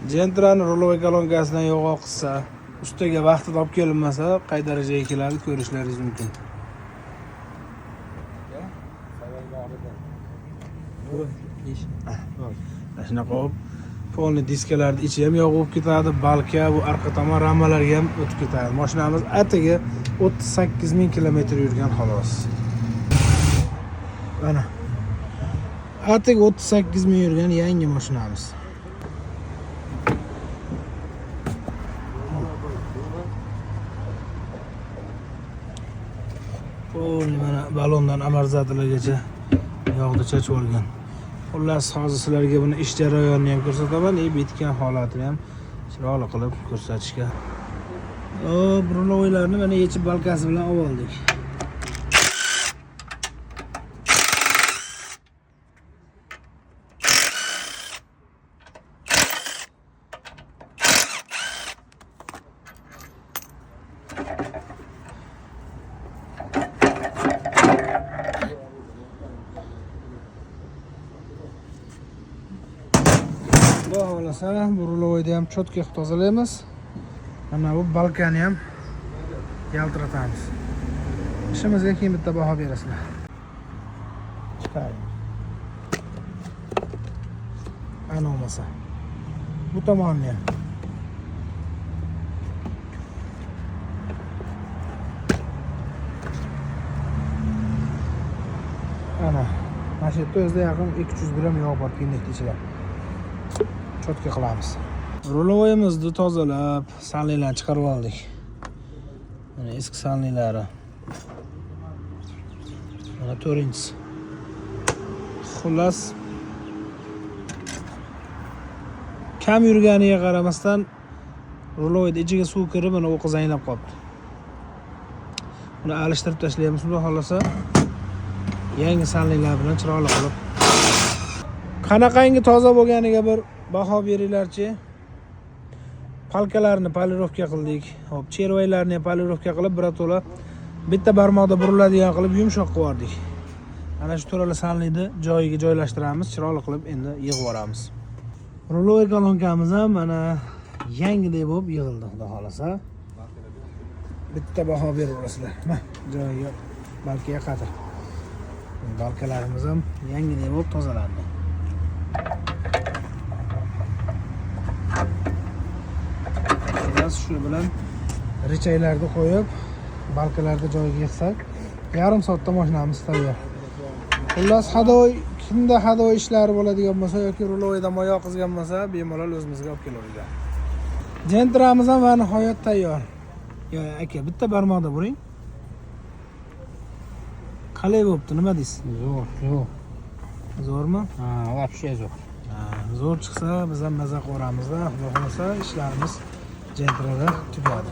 Gentrani rulovoy kolonkasidan yog' oqizsa, ustiga vaqtida olib kelinmasa, qay darajaga keladi ko'rishlaringiz mumkin. Mana shunaqa bo'lib, polni diskalarni ichi ham yog' bo'lib ketadi, balka bu arqa tomon ramalarga ham o'tib ketadi. Mashinamiz atigi 38 ming kilometr yurgan xolos. Mana. Atigi 38 ming yurgan yangi mashinamiz. Polni mana balondan amortizatorlargacha yog'ni chachib olgan. Xullas, hozir sizlarga buni ish jarayonini ham ko'rsataman, bitgan holatini ham chiroyli qilib ko'rsatishga. Rulovoylarni mana yechib balkasi bilan olib oldik. Xudo xohlasa bu rulovoyni ham cho'tka qilib tozalaymiz. Mana bu balkani ham yaltiratamiz. Ishimizga keyin bitta baho berasizlar. Chiqaring. Ana olmasa. Bu tomonni ham. Ana, mana shu yerda o'zida yaqin 200 gram yog' bor pinnekni ichida. Cho'tka qilamiz. Rulovoyimizni tozalab, salnilarni chiqarib oldik. Mana eski salnilari. Mana 4-inchisi. Xullas, kam yurganiga qaramasdan rulovoyni ichiga suv kirib, mana o'qi zanglab qolibdi. Buni alishtirib tashlaymiz, xudo xolasa. Yangi salnilar bilan chiroyli qilib. Qanaqangi toza bo'lganiga bir baho beringlarchi. Palkalarni polirovka qildik. Hop, chervaylarni ham polirovka qilib, birato'la bitta barmoqda buriladigan qilib yumshoq qilib yubordik. Ana shu to'rala salniyni joyiga joylashtiramiz, chiroyli qilib endi yig'ib yuboramiz. Rulovoy kolonkamiz ham mana yangidek bo'lib yig'ildi, xudo xolasa. Bitta baho berib olasizlar. Mana joyiga balkaga qatir. Balkalarimiz ham yangidek bo'lib tozalandi. Shu bilan richaylarni qo'yib, balkalarni joyiga yig'sak, yarim soatda mashinamiz tayyor. Xullas, hadoy kimda hadoy ishlari bo'ladigan bo'lsa yoki rulovoyda moy oqizgan bo'lsa, bemalol o'zimizga olib kelaveradi. Gentramiz ham va nihoyat tayyor. Yo, aka, bitta barmoqda buring. Qalay bo'pti, nima deysiz? Zo'r, zo'r. Zo'rmi? Ha, вообще zo'r. Ha, zo'r chiqsa biz ham maza ko'ramizda, xudo xolasa ishlarimiz Gentrada tugadi.